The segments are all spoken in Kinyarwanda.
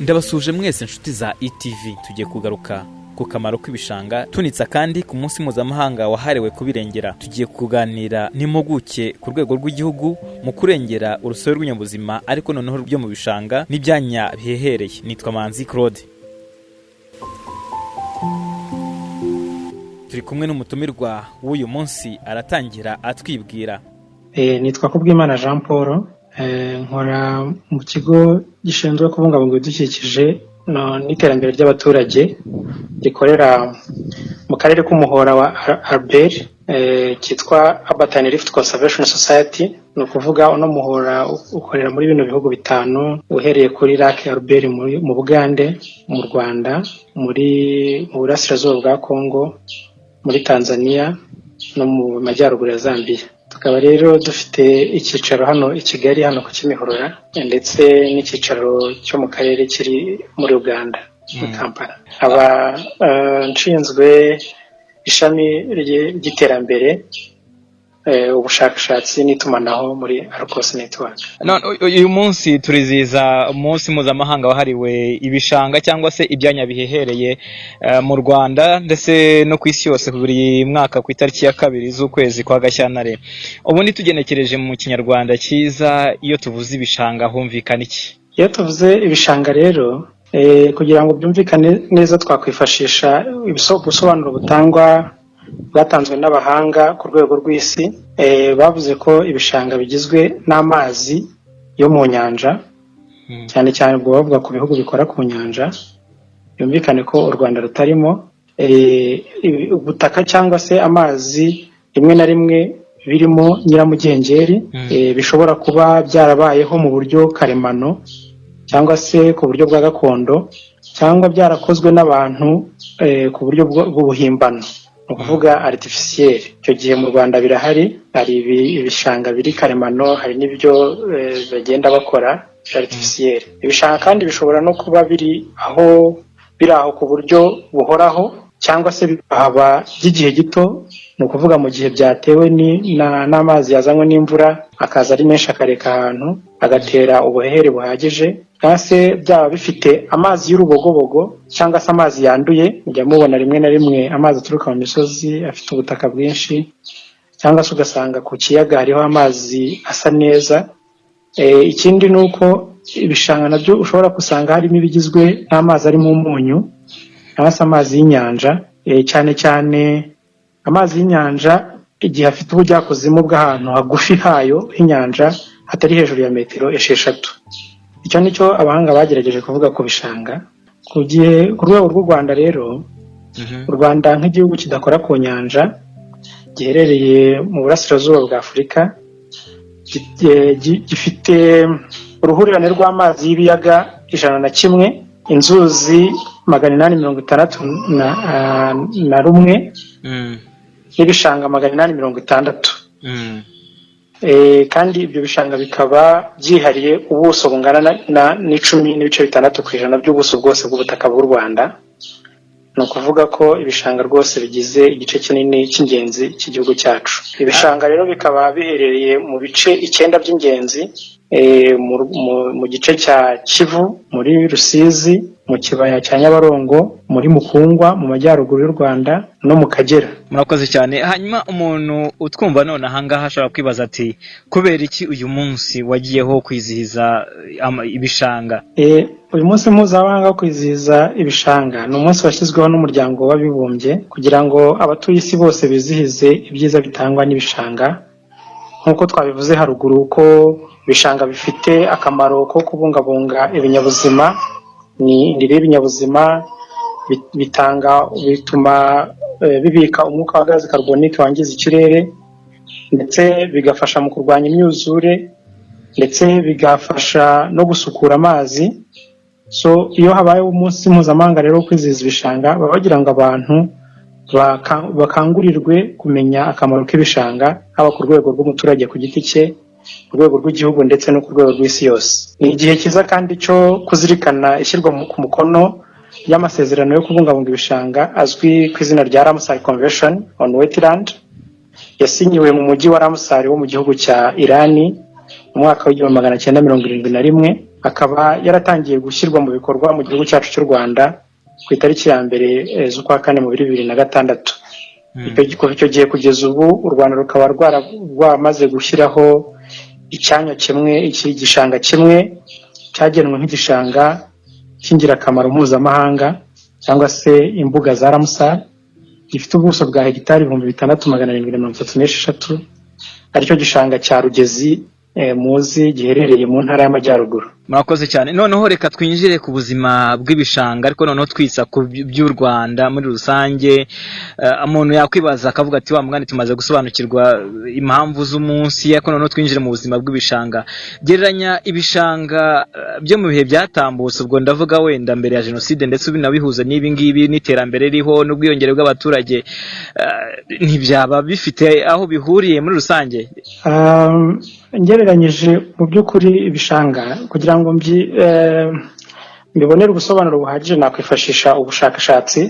Ndabasuhuje mwese inshuti za ETV. Tugiye kugaruka ku kamaro k'ibishanga, tunitsa kandi ku munsi mpuzamahanga wahariwe kubirengera. Tugiye kuganira n'impuguke ku rwego rw'igihugu mu kurengera urusobe rw'ibinyabuzima, ariko noneho byo mu bishanga n'ibyanya bihehereye. Nitwa Manzi Claude. Turi kumwe n'umutumirwa w'uyu munsi, aratangira atwibwira. Nitwa Kubwimana Jean Paul, nkora mu kigo gishinzwe kubungabunga ibidukikije n'iterambere ry'abaturage gikorera mu karere k'umuhora wa Albert, cyitwa Albertine Rift Conservation Society. Ni ukuvuga uno muhora ukorera muri bino bihugu bitanu, uhereye kuri Lac Albert mu Bugande, mu Rwanda, mu burasirazuba bwa Congo, muri Tanzania no mu majyaruguru ya Zambia. Tukaba rero dufite icyicaro hano i Kigali, hano ku Kimihurura, ndetse n'icyicaro cyo mu karere kiri muri Uganda, muri Kampala. Aba nshinzwe ishami ry'iterambere, ubushakashatsi n'itumanaho muri Arcos Network. None uyu munsi turizihiza umunsi mpuzamahanga wahariwe ibishanga cyangwa se ibyanya bihehereye mu Rwanda ndetse no ku isi yose, buri mwaka ku itariki ya 2 z'ukwezi kwa Gashyantare. Ubundi tugenekereje mu Kinyarwanda cyiza, iyo tuvuze ibishanga humvikana iki? Iyo tuvuze ibishanga rero, kugira ngo byumvikane neza, twakwifashisha ubusobanuro bwatanzwe n'abahanga ku rwego rw'isi. Bavuze ko ibishanga bigizwe n'amazi yo mu nyanja, cyane cyane ubwo bavuga ku bihugu bikora ku nyanja, byumvikane ko u Rwanda rutarimo. Ubutaka cyangwa se amazi rimwe na rimwe birimo nyiramugengeri, bishobora kuba byarabayeho mu buryo karemano cyangwa se ku buryo bwa gakondo, cyangwa byarakozwe n'abantu ku buryo bw'ubuhimbano, ni ukuvuga artificiel. Icyo gihe mu Rwanda birahari, hari ibishanga biri karemano, hari n'ibyo bagenda bakora artificiel. Ibishanga kandi bishobora no kuba biri aho ku buryo buhoraho, cyangwa se bikahaba by'igihe gito, ni ukuvuga mu gihe byatewe n'amazi yazanywe n'imvura, akaza ari menshi akareka ahantu agatera ubuhehere buhagije, cyangwa se byaba bifite amazi y'urubogobogo cyangwa se amazi yanduye. Mujya mubona rimwe na rimwe amazi aturuka mu misozi afite ubutaka bwinshi, cyangwa se ugasanga ku kiyaga hariho amazi asa neza. Ikindi ni uko ibishanga nabyo ushobora gusanga harimo ibigizwe n'amazi arimo umunyu cyangwa se amazi y'inyanja, cyane cyane amazi y'inyanja igihe afite ubujyakuzimu bw'ahantu hagufi hayo h'inyanja hatari hejuru ya metero 6. Icyo ni cyo abahanga bagerageje kuvuga ku bishanga. Ku rwego rw'u Rwanda rero, u Rwanda nk'igihugu kidakora ku nyanja, giherereye mu burasirazuba bwa Afurika, gifite uruhurirane rw'amazi y'ibiyaga 101, inzuzi 861 n'ibishanga 860. Kandi ibyo bishanga bikaba byihariye ubuso bungana n'10.6% by'ubuso bwose bw'ubutaka bw'u Rwanda. Ni ukuvuga ko ibishanga rwose bigize igice kinini cy'ingenzi cy'igihugu cyacu. Ibishanga rero bikaba biherereye mu bice 9 by'ingenzi, mu gice cya Kivu, muri Rusizi, mu kibaya cya Nyabarongo, muri Mukungwa mu majyaruguru y'u Rwanda no mu Kagera. Murakoze cyane. Hanyuma umuntu utwumva none ahangaha ashobora kwibaza ati: kubera iki uyu munsi wagiyeho kwizihiza ibishanga? Uyu munsi mpuzamahanga wo kwizihiza ibishanga ni umunsi washyizweho n'umuryango w'abibumbye kugira ngo abatuye isi bose bizihize ibyiza bitangwa n'ibishanga. Nk'uko twabivuze haruguru ko ibishanga bifite akamaro ko kubungabunga ibinyabuzima, ni indiri y'ibinyabuzima, bituma bibika umwuka wa gazi carbonique wangiza ikirere, ndetse bigafasha mu kurwanya imyuzure, ndetse bigafasha no gusukura amazi. So iyo habayeho umunsi mpuzamahanga rero wo kwizihiza ibishanga, baba bagira ngo abantu bakangurirwe kumenya akamaro k'ibishanga, haba ku rwego rw'umuturage ku giti cye, ku rwego rw'igihugu ndetse no ku rwego rw'isi yose. Ni igihe cyiza kandi cyo kuzirikana ishyirwa ku mukono y'amasezerano yo kubungabunga ibishanga azwi ku izina rya Ramsar Convention on Wetland, yasinyiwe mu mujyi wa Ramsar wo mu gihugu cya Irani mu mwaka w'1971. Akaba yaratangiye gushyirwa mu bikorwa mu gihugu cyacu cy'u Rwanda ku itariki ya 1 z'ukwa kane mu 2006. Kuva icyo gihe kugeza ubu, u Rwanda rukaba rwamaze gushyiraho icyanya kimwe, iki gishanga kimwe cyagenwe nk'igishanga cy'ingirakamaro mpuzamahanga cyangwa se imbuga za Ramsar, gifite ubuso bwa hegitari 6736, aricyo gishanga cya Rugezi muzi, giherereye mu Ntara y'Amajyaruguru. Murakoze cyane. Noneho reka twinjire ku buzima bw'ibishanga, ariko noneho twitsa ku by'u Rwanda muri rusange. Umuntu yakwibaza akavuga ati: "Wa mugani, tumaze gusobanukirwa impamvu z'umunsi, ariko noneho twinjire mu buzima bw'ibishanga." Gereranya ibishanga byo mu bihe byatambutse, ubwo ndavuga wenda mbere ya jenoside, ndetse ubinabihuze n'ibi ngibi n'iterambere ririho n'ubwiyongere bw'abaturage, ntibyaba bifite aho bihuriye muri rusange? Ngereranyije mu by'ukuri ibishanga, kugira ngo mbibonere ubusobanuro buhagije, nakwifashisha ubushakashatsi.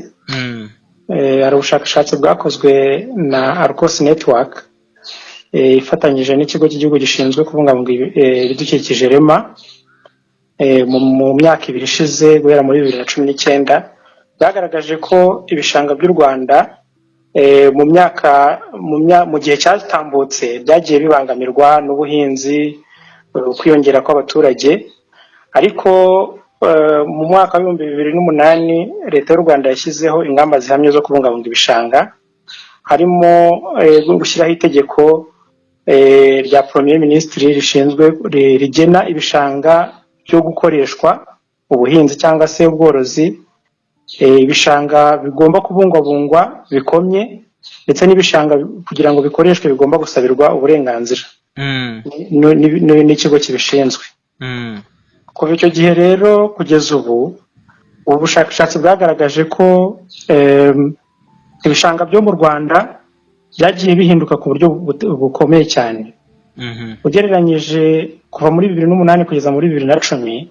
Hari ubushakashatsi bwakozwe na Arcos Network ifatanyije n'ikigo cy'igihugu gishinzwe kubungabunga ibidukikije, REMA, mu myaka 2 ishize, guhera muri 2019. Bwagaragaje ko ibishanga by'u Rwanda mu myaka mu gihe cyatambutse byagiye bibangamirwa n'ubuhinzi, kwiyongera kw'abaturage. Ariko mu mwaka wa 2008 Leta y'u Rwanda yashyizeho ingamba zihamye zo kubungabunga ibishanga, harimo gushyiraho itegeko rya Premier Ministre rishinzwe rigena ibishanga byo gukoreshwa ubuhinzi cyangwa se ubworozi, ibishanga bigomba kubungwabungwa bikomye, ndetse n'ibishanga kugira ngo bikoreshwe bigomba gusabirwa uburenganzira n'ikigo kibishinzwe. Kuva icyo gihe rero kugeza ubu, ubu bushakashatsi bwagaragaje ko ibishanga byo mu Rwanda byagiye bihinduka ku buryo bukomeye cyane. Ugereranyije kuva muri 2008 kugeza muri 2010,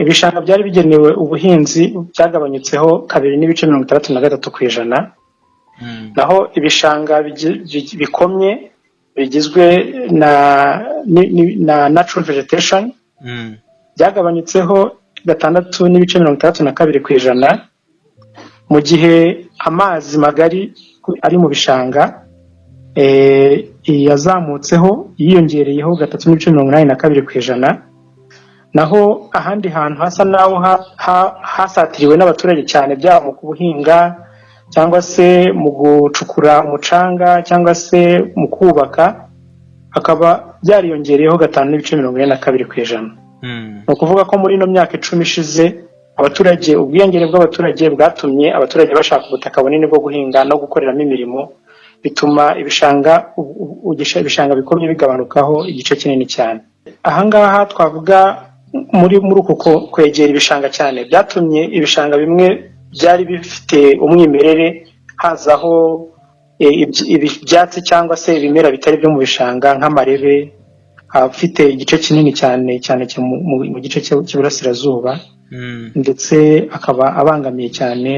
ibishanga byari bigenewe ubuhinzi byagabanyutseho 2.63%, naho ibishanga bikomye bigizwe na natural vegetation byagabanyutseho 6.62%, mu gihe amazi magari ari mu bishanga yazamutseho, yiyongereyeho 3.82%, naho ahandi hantu hasa n'aho hasatiriwe n'abaturage cyane, byaba mu kubuhinga cyangwa se mu gucukura umucanga cyangwa se mu kubaka, hakaba byariyongereyeho 5.42%. Ni ukuvuga ko muri ino myaka 10 ishize, abaturage, ubwiyongere bw'abaturage bwatumye abaturage bashaka ubutaka bunini bwo guhinga no gukoreramo imirimo, bituma ibishanga bikomye bigabanukaho igice kinini cyane. Ahangaha twavuga muri uku kwegera ibishanga cyane byatumye ibishanga bimwe byari bifite umwimerere hazaho ibyatsi cyangwa se ibimera bitari byo mu bishanga, nk'amarebe afite igice kinini cyane cyane mu gice cy'iburasirazuba, ndetse akaba abangamiye cyane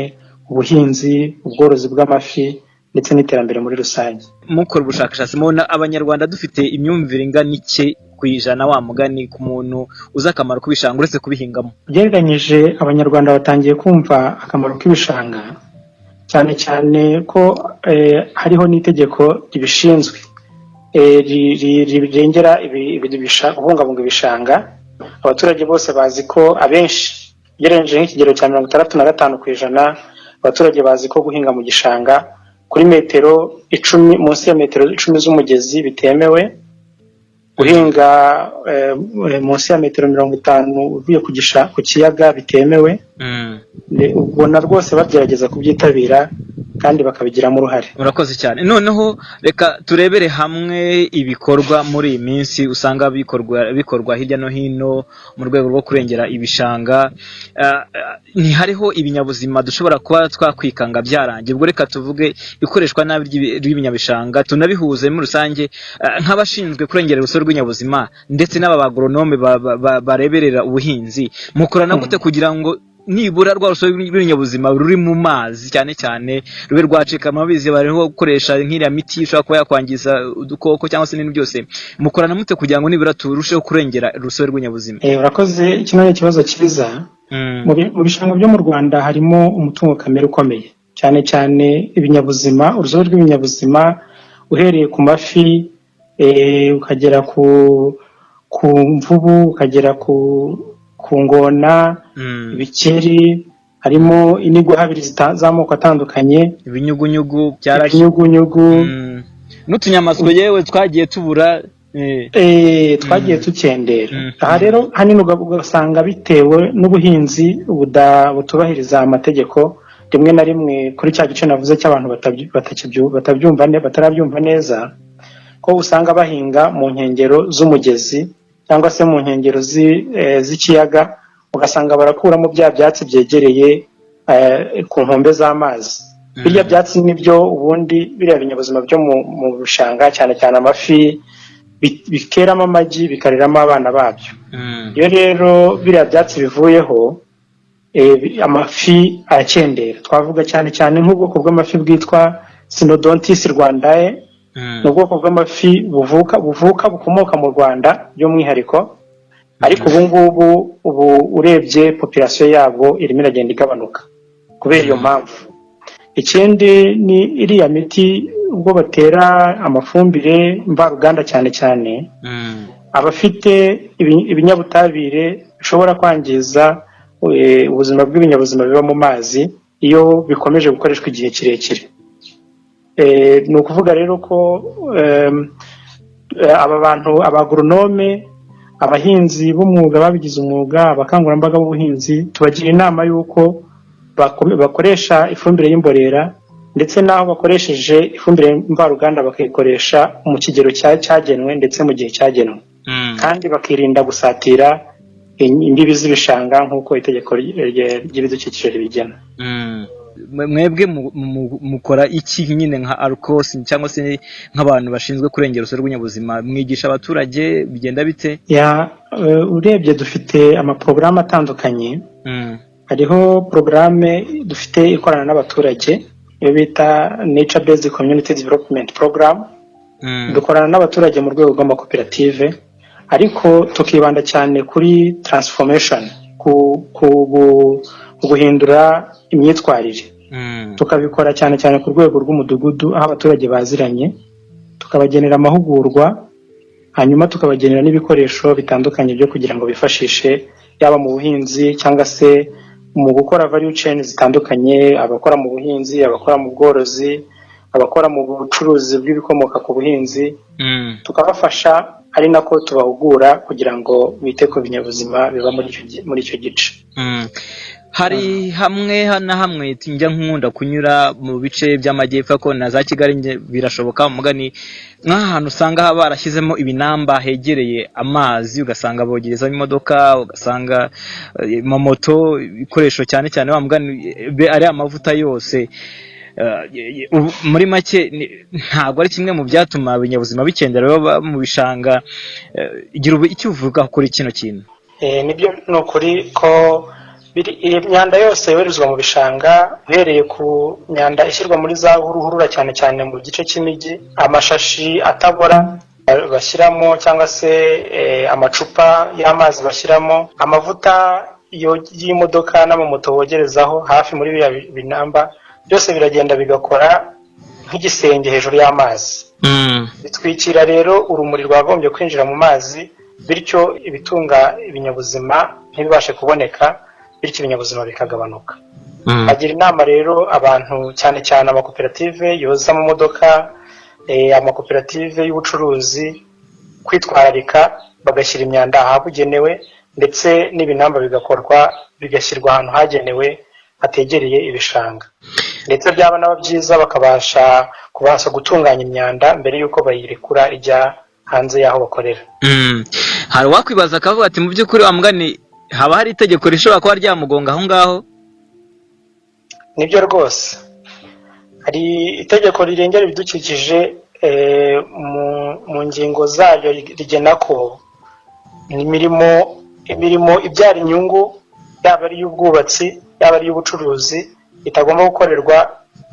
ubuhinzi, ubworozi bw'amafi ndetse n'iterambere muri rusange. Mukora ubushakashatsi, mubona Abanyarwanda dufite imyumvire ingana iki ku ijana, wa mugani, ku muntu uzi akamaro k'ibishanga uretse kubihingamo? Ugereranyije, Abanyarwanda batangiye kumva akamaro k'ibishanga, cyane cyane ko hariho n'itegeko ribishinzwe rirengera kubungabunga ibishanga. Abaturage bose bazi ko, abenshi, ugereranyije nk'ikigero cya 65%, abaturage bazi ko guhinga mu gishanga kuri metero 10, munsi ya metero 10 z'umugezi bitemewe, guhinga munsi ya metero 50 uvuye ku kiyaga bitemewe. Ubona rwose bagerageza kubyitabira kandi bakabigiramo uruhare. Urakoze cyane. Noneho reka turebere hamwe ibikorwa muri iyi minsi usanga bikorwa hirya no hino mu rwego rwo kurengera ibishanga. Ntihariho ibinyabuzima dushobora kuba twakwikanga byarangiye. Ubwo reka tuvuge ikoreshwa nabi ry'ibinyabishanga, tunabihuze muri rusange. Nk'abashinzwe kurengera urusobe rw'ibinyabuzima ndetse n'aba bagoronome bareberera ubuhinzi, mukorana gute kugira ngo nibura rwa rusobe rw'ibinyabuzima ruri mu mazi cyane cyane rube rwacika? Amabizi bariho gukoresha nk'iriya miti ishobora kuba yakwangiza udukoko cyangwa se n'ibintu byose. Mukorana mute kugira ngo nibura turusheho kurengera urusobe rw'ibinyabuzima? Urakoze, kino ni ikibazo cyiza. Mu bishanga byo mu Rwanda harimo umutungo kamere ukomeye, cyane cyane ibinyabuzima, urusobe rw'ibinyabuzima, uhereye ku mafi, ukagera ku mvubu, ukagera ku ngona, ibikeri, harimo inigwahabiri z'amoko atandukanye, ibinyugunyugu byarashe, ibinyugunyugu n'utunyamasyo yewe twagiye tubura. Twagiye tukendera. Aha rero hanini ugasanga bitewe n'ubuhinzi butubahiriza amategeko rimwe na rimwe, kuri cya gice navuze cy'abantu batabyumva batarabyumva neza, ko usanga bahinga mu nkengero z'umugezi cyangwa se mu nkengero z'ikiyaga, ugasanga barakuramo bya byatsi byegereye ku nkombe z'amazi. Birya byatsi nibyo ubundi biriya binyabuzima byo mu bishanga, cyane cyane amafi, biteramo amagi, bikareramo abana babyo. Iyo rero biriya byatsi bivuyeho, amafi arakendera. Twavuga cyane cyane nk'ubwoko bw'amafi bwitwa Synodontis rwandae. Ni ubwoko bw'amafi buvuka bukomoka mu Rwanda by'umwihariko, ariko ubu ngubu ubu urebye population yabwo irimo iragenda igabanuka kubera iyo mpamvu. Ikindi ni iriya miti ubwo batera amafumbire mvaruganda, cyane cyane abafite ibinyabutabire bishobora kwangiza ubuzima bw'ibinyabuzima biba mu mazi iyo bikomeje gukoreshwa igihe kirekire. Ni ukuvuga rero ko aba bantu, abagoronome, abahinzi b'umwuga babigize umwuga, abakangurambaga b'ubuhinzi, tubagira inama y'uko bakoresha ifumbire y'imborera, ndetse n'aho bakoresheje ifumbire mvaruganda bakayikoresha mu kigero cyagenwe ndetse mu gihe cyagenwe, kandi bakirinda gusatira imbibi z'ibishanga nk'uko itegeko ry'ibidukikije ribigena. Mwebwe mukora iki nyine nka ALCOS cyangwa se nk'abantu bashinzwe kurengera urusobe rw'ibinyabuzima? Mwigisha abaturage? Bigenda bite? Urebye dufite amaporogaramu atandukanye. Hariho porogaramu dufite ikorana n'abaturage, iyo bita Nature Based Community Development Program. Dukorana n'abaturage mu rwego rw'amakoperative, ariko tukibanda cyane kuri transformation, ku guhindura imyitwarire. Tukabikora cyane cyane ku rwego rw'umudugudu, aho abaturage baziranye, tukabagenera amahugurwa, hanyuma tukabagenera n'ibikoresho bitandukanye byo kugira ngo bifashishe, yaba mu buhinzi cyangwa se mu gukora value chain zitandukanye: abakora mu buhinzi, abakora mu bworozi, abakora mu bucuruzi bw'ibikomoka ku buhinzi. Tukabafasha ari nako tubahugura kugira ngo bite ku binyabuzima biba muri icyo gice. Hari hamwe na hamwe njya nkunda kunyura mu bice by'amajyepfo, ko na za Kigali birashoboka, umugani nk'ahantu usanga barashyizemo ibinamba hegereye amazi, ugasanga bogerezamo imodoka, ugasanga moto, ibikoresho, cyane cyane wa mugani ari amavuta yose. Muri make ntabwo ari kimwe mu byatuma ibinyabuzima bikendera biba mu bishanga? Gira icyo uvuga kuri kino kintu. Nibyo, ni ukuri ko imyanda yose yoherezwa mu bishanga, uhereye ku myanda ishyirwa muri za ruhurura, cyane cyane mu gice cy'imijyi, amashashi atabora bashyiramo cyangwa se amacupa y'amazi bashyiramo, amavuta y'imodoka n'amamoto bogerezaho hafi muri biriya binamba, byose biragenda bigakora nk'igisenge hejuru y'amazi. Bitwikira rero urumuri rwagombye kwinjira mu mazi, bityo ibitunga ibinyabuzima ntibibashe kuboneka, bityo ibinyabuzima bikagabanuka. Agira inama rero abantu, cyane cyane amakoperative yoza amamodoka, amakoperative y'ubucuruzi, kwitwararika bagashyira imyanda ahabugenewe, ndetse n'ibinamba bigakorwa, bigashyirwa ahantu hagenewe hategereye ibishanga, ndetse byaba naba byiza bakabasha kubasha gutunganya imyanda mbere y'uko bayirekura ijya hanze y'aho bakorera. Hari uwakwibaza akavuga ati: "Mu by'ukuri wa mugani haba hari itegeko rishobora kuba ryamugonga aho ngaho?" Nibyo rwose, hari itegeko rirengera ibidukikije, mu ngingo zaryo rigena ko imirimo ibyara inyungu yaba ari iy'ubwubatsi, yaba ari iy'ubucuruzi, itagomba gukorerwa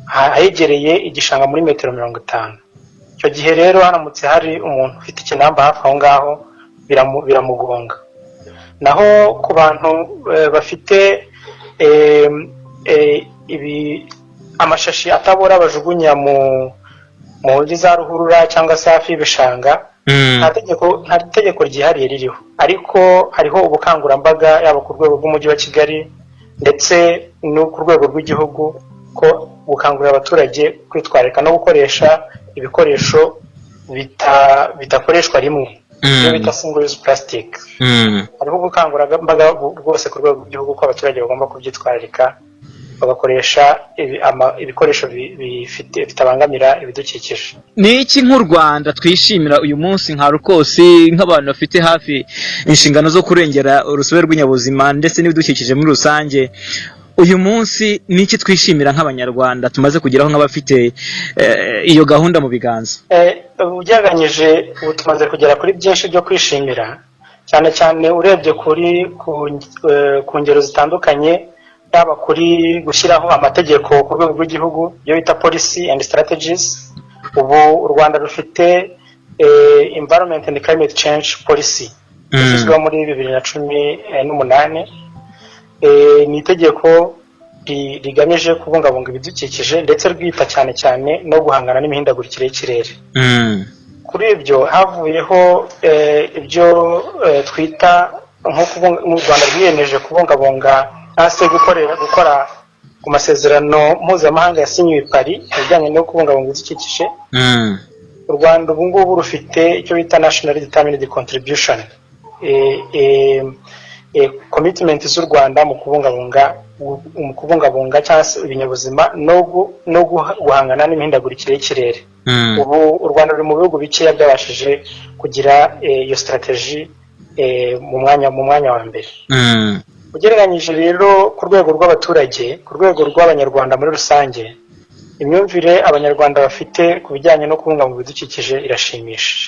ahegereye igishanga muri metero 50. Icyo gihe rero haramutse hari umuntu ufite ikinamba hafi aho ngaho, biramugonga. Naho ku bantu bafite amashashi atabora bajugunya muri za ruhurura cyangwa se hafi y'ibishanga, nta tegeko ryihariye ririho, ariko hariho ubukangurambaga, yaba ku rwego rw'Umujyi wa Kigali ndetse no ku rwego rw'igihugu, ko gukangurira abaturage kwitwararika no gukoresha ibikoresho bidakoreshwa rimwe, ibyo bita single use plastic. Hariho ubukangurambaga bwose ku rwego rw'igihugu ko abaturage bagomba kubyitwararika, bagakoresha ibikoresho bitabangamira ibidukikije. Ni iki nk'u Rwanda twishimira uyu munsi nka RUCOS, nk'abantu bafite hafi inshingano zo kurengera urusobe rw'ibinyabuzima ndetse n'ibidukikije muri rusange? Uyu munsi ni iki twishimira nk'Abanyarwanda tumaze kugeraho nk'abafite iyo gahunda mu biganza? Ugereranyije, ubu tumaze kugera kuri byinshi byo kwishimira, cyane cyane urebye ku ngero zitandukanye, yaba kuri gushyiraho amategeko ku rwego rw'igihugu, ibyo bita policy and strategies. Ubu u Rwanda rufite environment and climate change policy yashyizweho muri 2018. Ni itegeko rigamije kubungabunga ibidukikije, ndetse rwita cyane cyane no guhangana n'imihindagurikire y'ikirere. Kuri ibyo havuyeho ibyo twita nko u Rwanda rwiyemeje kubungabunga cyangwa se gukora ku masezerano mpuzamahanga yasinyiwe i Paris mu bijyanye no kubungabunga ibidukikije. U Rwanda ubu ngubu rufite icyo bita national determined contribution, commitment z'u Rwanda mu kubungabunga cyangwa se ibinyabuzima no guhangana n'imihindagurikire y'ikirere. Ubu u Rwanda ruri mu bihugu bikeya byabashije kugira iyo strategy mu mwanya wa mbere. Ugereranyije rero ku rwego rw'abaturage, ku rwego rw'Abanyarwanda muri rusange, imyumvire Abanyarwanda bafite ku bijyanye no kubungabunga ibidukikije irashimishije.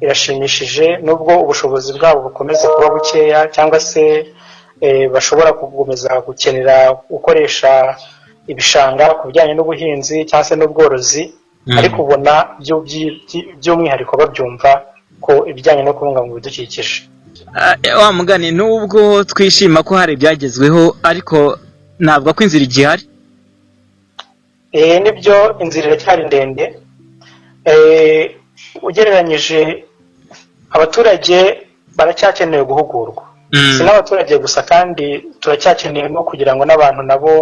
Irashimishije nubwo ubushobozi bwabo bukomeza kuba bukeya, cyangwa se bashobora gukomeza gukenera gukoresha ibishanga ku bijyanye n'ubuhinzi cyangwa se n'ubworozi, ariko ubona by'umwihariko babyumva ko ibijyanye no kubungabunga ibidukikije. Wa mugani, nubwo twishima ko hari ibyagezweho, ariko navuga ko inzira igihari. Nibyo, inzira iracyari ndende. Ugereranyije, abaturage baracyakeneye guhugurwa. Si n'abaturage gusa kandi, turacyakeneye no kugira ngo n'abantu nabo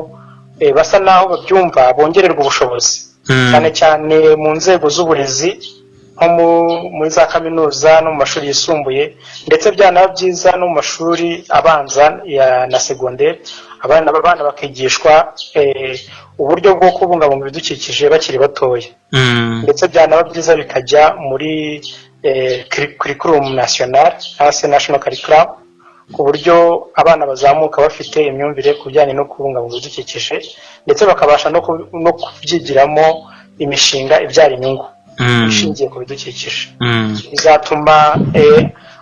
basa n'aho babyumva bongererwe ubushobozi, cyane cyane mu nzego z'uburezi, nko muri za kaminuza no mu mashuri yisumbuye, ndetse byanaba byiza no mu mashuri abanza na segonderi, abana bakigishwa uburyo bwo kubungabunga ibidukikije bakiri batoya, ndetse byanaba byiza bikajya muri curriculum national cyangwa se national curriculum, ku buryo abana bazamuka bafite imyumvire ku bijyanye no kubungabunga ibidukikije, ndetse bakabasha no kubyigiramo imishinga ibyara inyungu ishingiye ku bidukikije. Bizatuma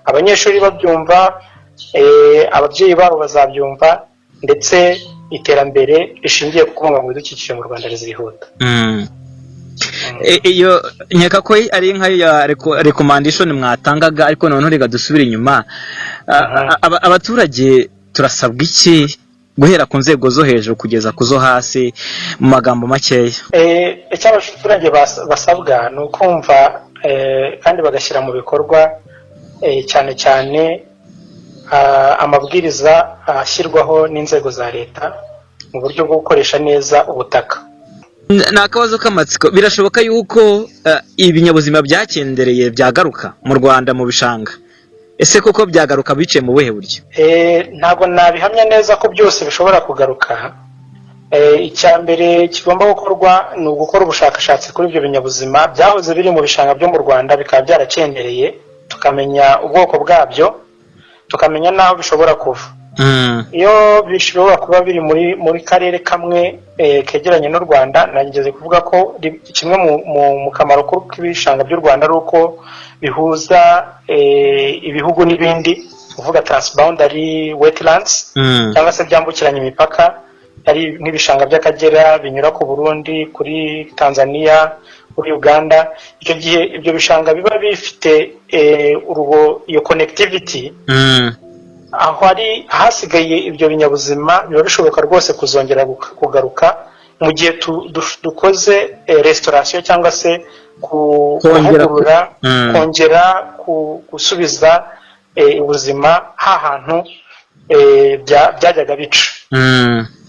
abanyeshuri babyumva, ababyeyi babo bazabyumva, ndetse iterambere rishingiye ku kubungabunga ibidukikije mu Rwanda rizihuta. Iyo nkeka ko ari nkayo ya recommendation mwatangaga, ariko noneho reka dusubire inyuma. Abaturage turasabwa iki, guhera ku nzego zo hejuru kugeza ku zo hasi, mu magambo makeya? Icyo abaturage basabwa ni ukumva kandi bagashyira mu bikorwa cyane cyane amabwiriza ashyirwaho n'inzego za leta mu buryo bwo gukoresha neza ubutaka. Ni akabazo k'amatsiko: birashoboka yuko ibinyabuzima byakendereye byagaruka mu Rwanda mu bishanga? Ese koko byagaruka biciye mu buhe buryo? Ntabwo nabihamya neza ko byose bishobora kugaruka. Icya mbere kigomba gukorwa ni ugukora ubushakashatsi kuri ibyo binyabuzima byahoze biri mu bishanga byo mu Rwanda bikaba byarakendereye, tukamenya ubwoko bwabyo, tukamenya n'aho bishobora kuva. Iyo bishobora kuba biri muri karere kamwe kegeranye n'u Rwanda, nageze kuvuga ko kimwe mu kamaro k'ibishanga by'u Rwanda ari uko bihuza ibihugu n'ibindi. Uvuga transboundary wetlands cyangwa se byambukiranya imipaka, ari nk'ibishanga by'Akagera binyura ku Burundi, kuri Tanzania, kuri Uganda. Icyo gihe ibyo bishanga biba bifite urwo iyo connectivity, aho hari hasigaye ibyo binyabuzima biba bishoboka rwose kuzongera kugaruka mu gihe dukoze restoration cyangwa se kuvugurura, kongera gusubiza ubuzima hantu byajyaga bica.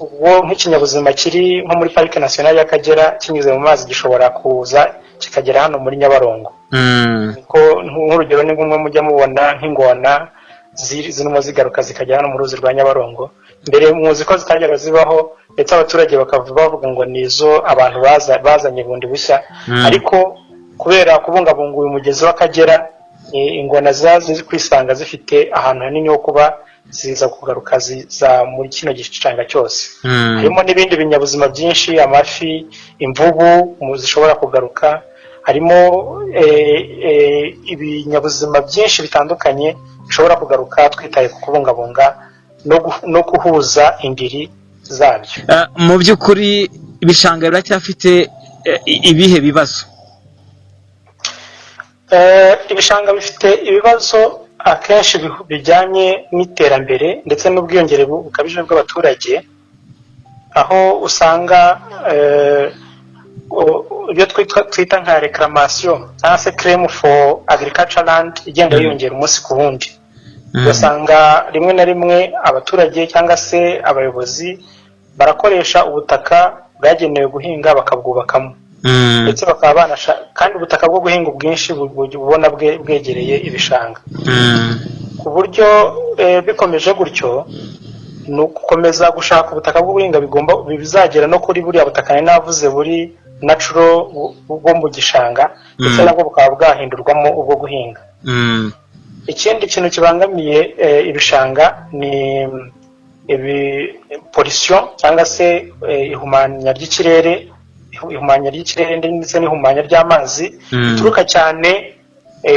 Ubwo nk'ikinyabuzima kiri nko muri Parike Nasiyonali y'Akagera kinyuze mu mazi gishobora kuza kikagera hano muri Nyabarongo. Nk'urugero ni nk'umwe mujya mubona nk'ingona zirimo zigaruka zikagera hano mu ruzi rwa Nyabarongo. Mbere muzi ko zitajyaga zibaho, ndetse abaturage bakava bavuga ngo ni izo abantu bazanye bundi bushya, ariko kubera kubungabunga uyu mugezi w'Akagera, ingona ziba ziri kwisanga zifite ahantu hanini ho kuba, ziza kugaruka ziza muri kino gishanga cyose. Harimo n'ibindi binyabuzima byinshi, amafi, imvubu zishobora kugaruka. Harimo ibinyabuzima byinshi bitandukanye bishobora kugaruka twitaye ku kubungabunga no guhuza indiri zabyo. Mu by'ukuri ibishanga biracyafite ibihe bibazo? Ibishanga bifite ibibazo akenshi bijyanye n'iterambere ndetse n'ubwiyongere bukabije bw'abaturage, aho usanga ibyo twita nka reclamation cyangwa se claim for agriculture land igenda yiyongera umunsi ku wundi. Ugasanga rimwe na rimwe abaturage cyangwa se abayobozi barakoresha ubutaka bwagenewe guhinga bakabwubakamo, ndetse bakaba banasha kandi ubutaka bwo guhinga ubwinshi ubona bwegereye ibishanga, ku buryo bikomeje gutyo ni ugukomeza gushaka ubutaka bwo guhinga bigomba bizagera no kuri buriya butaka nari navuze buri natural bwo mu gishanga, ndetse nabwo bukaba bwahindurwamo ubwo guhinga. Ikindi kintu kibangamiye ibishanga ni ibi pollution cyangwa se ihumanya ry'ikirere ndetse n'ihumanya ry'amazi bituruka cyane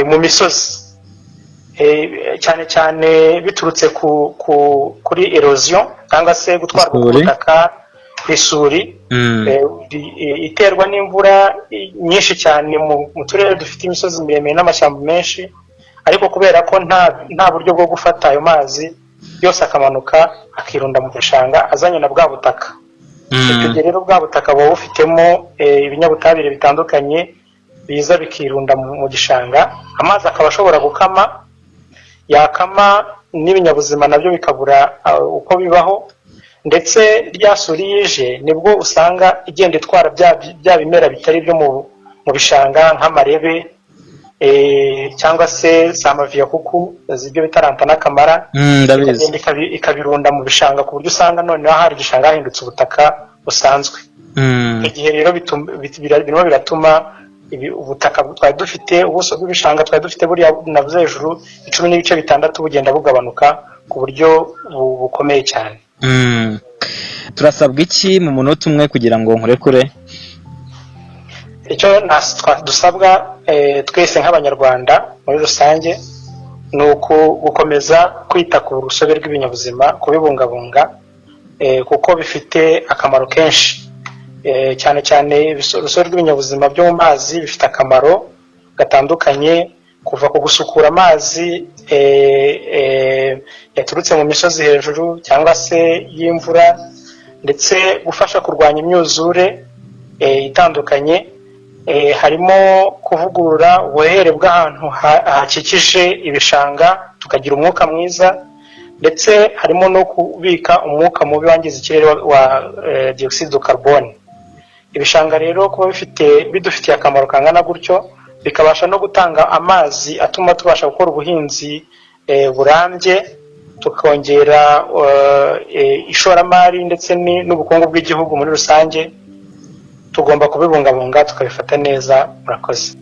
mu misozi, cyane cyane biturutse kuri erosion cyangwa se gutwarwa k'ubutaka ku isuri iterwa n'imvura nyinshi cyane mu turere dufite imisozi miremire n'amashyamba menshi. Ariko kubera ko nta buryo bwo gufata ayo mazi yose, akamanuka akirunda mu bishanga azanye na bwa butaka. Icyo gihe rero bwa butaka buba bufitemo ibinyabutabire bitandukanye biza bikirunda mu gishanga, amazi akaba ashobora gukama. Yakama, n'ibinyabuzima nabyo bikabura uko bibaho. Ndetse rya suri yije nibwo usanga igenda itwara bya bimera bitari ibyo mu bishanga nk'amarebe cyangwa se za maviyakuku, ibyo bita lantana camara. Ndabizi. Ikabirunda mu bishanga, ku buryo usanga noneho hari igishanga hahindutse ubutaka busanzwe. Icyo gihe rero birimo biratuma ubutaka twari dufite, ubuso bw'ibishanga twari dufite buriya navuze hejuru 10.6, bugenda bugabanuka ku buryo bukomeye cyane. Turasabwa iki mu munota umwe kugira ngo nkurekure? Icyo dusabwa twese nk'Abanyarwanda muri rusange ni gukomeza kwita ku rusobe rw'ibinyabuzima, kubibungabunga, kuko bifite akamaro kenshi. Cyane cyane urusobe rw'ibinyabuzima byo mu mazi bifite akamaro gatandukanye, kuva ku gusukura amazi yaturutse mu misozi hejuru cyangwa se y'imvura, ndetse gufasha kurwanya imyuzure itandukanye. Harimo kuvugurura ubuhehere bw'ahantu hakikije ibishanga tukagira umwuka mwiza, ndetse harimo no kubika umwuka mubi wangiza ikirere wa dioxyde de carbone. Ibishanga rero kuba bifite bidufitiye akamaro kangana gutyo, bikabasha no gutanga amazi atuma tubasha gukora ubuhinzi burambye, tukongera ishoramari ndetse n'ubukungu bw'igihugu muri rusange, tugomba kubibungabunga tukabifata neza. Murakoze.